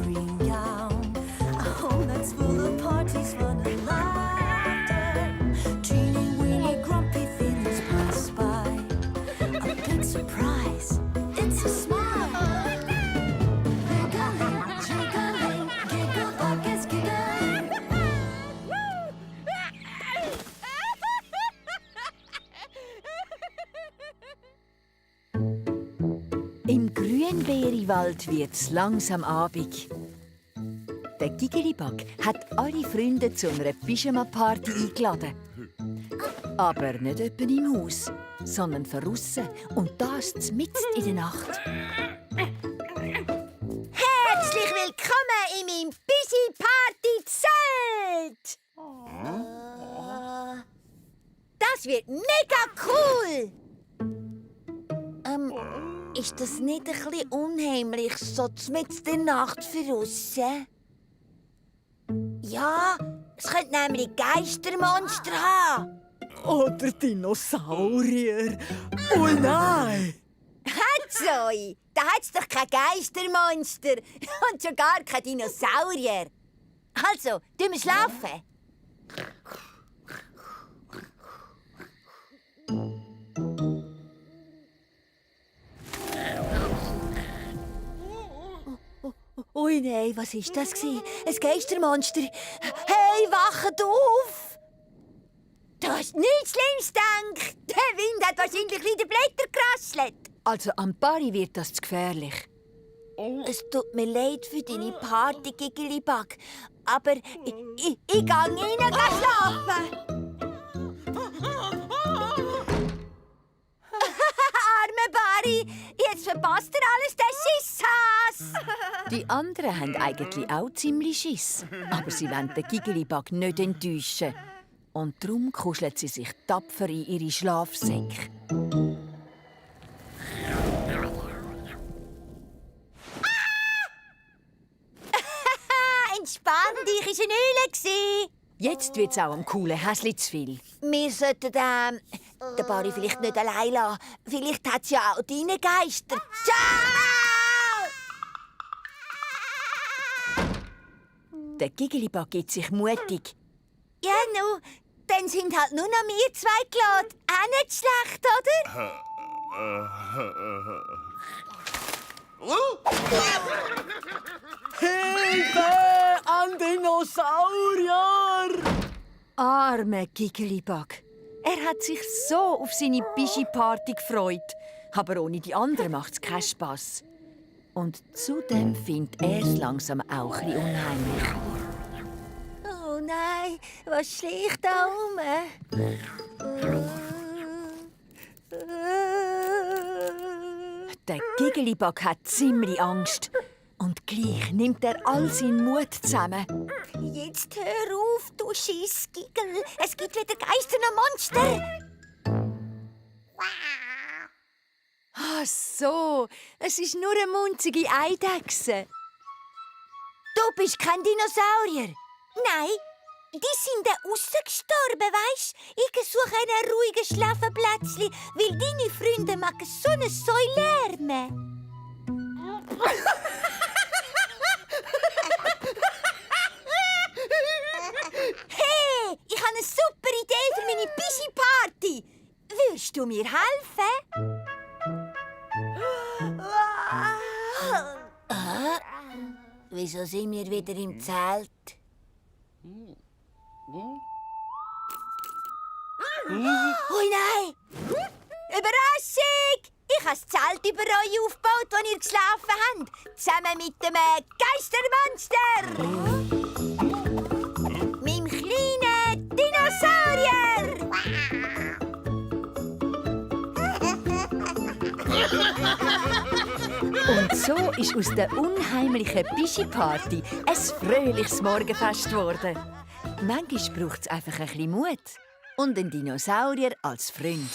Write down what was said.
green gown. A home that's full of parties, fun and laughter. Teeny weeny grumpy feelings pass by. A big surprise, it's a smile. Giggling, jiggling, giggle buckets giggling. Im Grünbeerewald wird's langsam Abend. Der Gigelibug hat alle Freunde zu einer Pyjama-Party eingeladen. Aber nicht etwa im Haus, sondern draussen und das mitten in der Nacht. Herzlich willkommen in meinem Busy-Party-Zelt! Das wird mega cool! Ist das nicht ein bisschen unheimlich, so mitten in der Nacht draussen? Ja, es könnte nämlich Geistermonster haben. Oder Dinosaurier. Oh nein! Zoe, da hat's doch kein Geistermonster und schon gar kein Dinosaurier. Also, tun wir schlafen? Ui, nein, was war das? Ein Geistermonster. Hey, wachet auf! Du hast nichts Schlimmes gedacht. Der Wind hat wahrscheinlich in den Blättern gerasselt. Also am Barry wird das zu gefährlich. Es tut mir leid für deine Party, Gigelibug. Aber ich gehe rein schlafen. Arme Barry, jetzt verpasst er alles, der Schisshass. Die anderen haben eigentlich auch ziemlich Schiss. Aber sie wollen den Gigelibug nicht enttäuschen. Und darum kuscheln sie sich tapfer in ihre Schlafsäcke. Entspann dich, ist eine Eule. Jetzt wird's auch am coolen Häsli zu viel. Wir sollten den Barry vielleicht nicht allein lassen. Vielleicht hat es ja auch deine Geister. Ciao! Der Gigelibug gibt sich mutig. Ja, nu, dann sind halt nur noch wir zwei geladen. Auch nicht schlecht, oder? Hilfe! Ein Dinosaurier! Armer Gigelibug. Er hat sich so auf seine Bischi-Party gefreut. Aber ohne die anderen macht's keinen Spass. Und zudem findet er es langsam auch ein bisschen unheimlich. Oh nein, was schleicht da rum? Der Gigelibug hat ziemlich Angst. Und gleich nimmt er all seinen Mut zusammen. Jetzt hör auf, du Schissgigel. Es gibt weder Geister noch Monster. Ach so, es ist nur eine munzige Eidechse. Du bist kein Dinosaurier. Nein, die sind rausgestorben, weisst? Ich suche einen ruhigen Schlafenplätzchen, weil deine Freunde machen so eine Säulärme. Hey, ich habe eine super Idee für meine Bischi-Party. Würdest du mir helfen? Wieso sind wir wieder im Zelt? Oh nein! Überraschung! Ich habe das Zelt über euch aufgebaut, wo ihr geschlafen habt. Zusammen mit dem Geistermonster! Meinem kleinen Dinosaurier! Und so ist aus der unheimlichen Bischi-Party ein fröhliches Morgenfest geworden. Manchmal braucht es einfach ein bisschen Mut und einen Dinosaurier als Freund.